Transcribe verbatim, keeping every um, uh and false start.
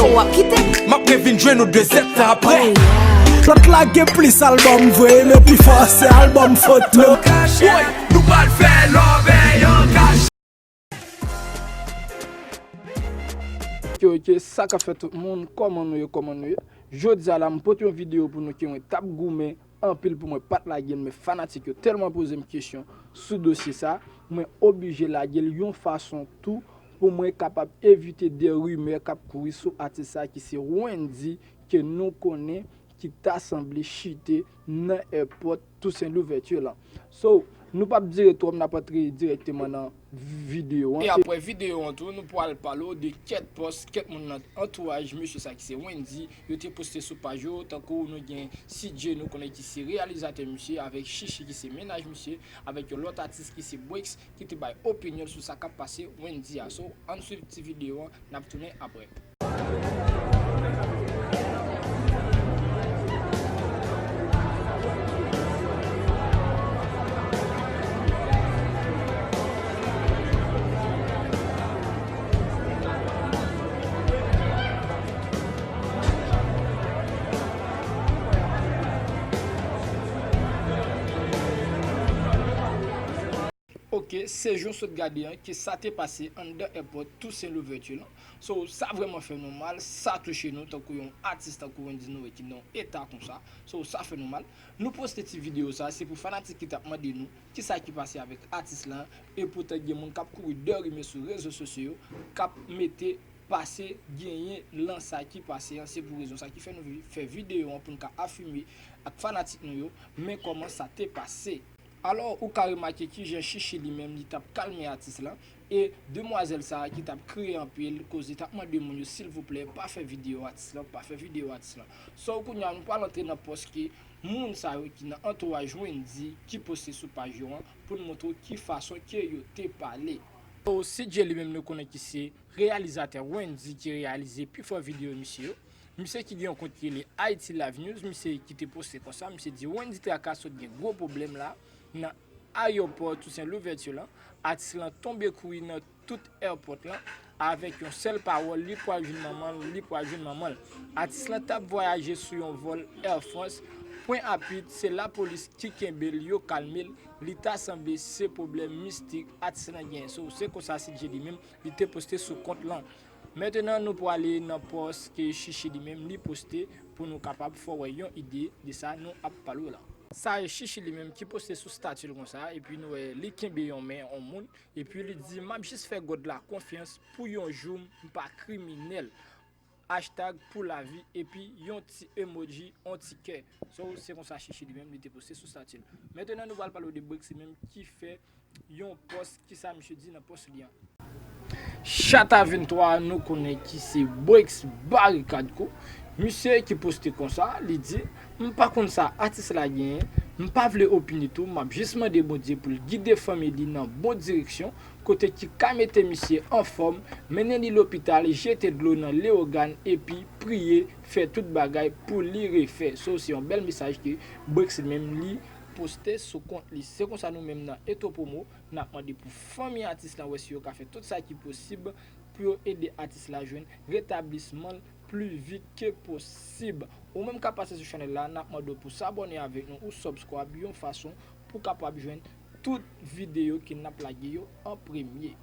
W ap kite. M ap revin jwenn ou de zèt tan apre. Lòt la gen plis albòm vre, men pi fò se albòm foto. Woy, nou pral fè love an kache. Ok, ok, sa k ap fèt tout moun, kòman nou ye, kòman nou ye? Jodi a la, m pote yon videyo pou nou ke mwen t ap goumen anpil pou mwen pa t lage l, men fanatik yo tèlman poze m kesyon sou dosye sa, mwen oblije lage l yon fason tou pou mwen kapab evite de rimè k ap kouri sou atis sa ki se Wendy, ke nou konnen ki ta sanble chite nan èpòt Toussaint Louverture lan. So, nou p ap dire twòp, n ap antre dirèkteman nan videyo an. E apre videyo an tou, nou pral pale w de kèk pòs, kèk moun nan antouraj mesye sa ki se Wendy, yo te poste sou paj yo, tankou nou gen C J nou konnen ki se reyalizatè misye, avèk Chichi ki se mennaj misye, avèk yon lòt atis ki se Brix, ki te bay opinyon l sou sa k ap pase Wendy a. So, ann swiv ti videyo an, n ap tounen apre. Ok, se jan w sot gade an ke sa te pase anndan èpòt Toussaint Louverture lan. So, sa vrèman fè nou mal, sa touche nou tankou yon atis tankou Wendy nou wè ki nan yon eta konsa. So, sa fè nou mal. Nou poste ti videyo sa, se pou fanatik ki t ap mande nou kisa ki pase avèk atis lan, e poutan gen moun k ap kouri de rimè sou rezo sosyo yo, k ap mete pase genyen lan sa ki pase an. Se pou rezon sa ki fè nou vi- fè videyo an pou n ka afime ak fanatik nou yo, men kòman sa te pase. Alò, ou ka remake kijan Chichi li menm li t ap kalme atis lan, e demwazèl sa a ki t ap kriye anpil, koz li t ap mande moun yo silvouplè pa fè videyo atis lan, pa fè videyo atis lan. So, kounye a nou pral antre nan pòs ke moun sa yo ki nan antouraj Wendy ki poste sou paj yo an pou n montre w ki fason ke yo te pale. So, C J li menm nou konnen ki se reyalizatè Wendy ki reyalize pifò videyo misye yo. Misye ki gen yon kont ki rele Haiti Live News, misye ki te poste konsa, misye di Wendy Traka sot gen gwo pwoblèm la nan ayewopò Toussaint Louverture lan. Atis lan tonbe kouri nan tout èpòt lan avèk yon sèl pawòl, li pral jwenn manman l, li pral jwenn manman l. Atis lan t ap vwayaje sou yon vòl Air France. Pwen apit, se lapolis ki kenbe l, yo kalme l. Li ta sanble se pwoblèm mistik atis lan genyen. So, se konsa C J li menm li te poste sou kont lan. Mentenan, nou prale nan pòs ke Chichi li menm li poste pou nou kapab fè w wè yon ide de sa nou ap pale w la. Sa e Chichi li menm ki poste sou stati l konsa, epi nou wè li kenbe yon men yon moun, epi li di, "M ap jis fè God la konfyans pou yon jou m pa kriminèl." Hashtag pou lavi, epi yon ti emoji, yon ti kè. So, se konsa Chichi li menm li te poste sou stati l. Mentenan, nou pral pale w de Brix li menm ki fè yon pòs, kisa misye di nan pòs li an? Chata venntwa, nou konnen ki se Brix Barikad Crew. Misye ki poste konsa, li di, "M pa konn sa atis la genyen, m pa vle opine tou, m ap jis mande Bondye pou l gide fanmi li nan bon direksyon, kote ki ka mete misye anfòm, mennen li lopital, jete dlo nan lewogàn, epi priye, fè tout bagay pou li refè." So, se yon bèl mesaj ke Brix li menm li poste sou kont li. Se konsa nou menm nan Eto Promo, n ap mande pou fanmi atis lan wè si yo ka fè tout sa ki posib pou yo ede atis la jwenn retablisman l pli vit ke posib. Ou menm k ap pase sou chanèl la, n ap mande w pou w abòne avèk nou ou subscribe yon fason pou w kapab jwenn tout videyo ke n ap lage yo an premye.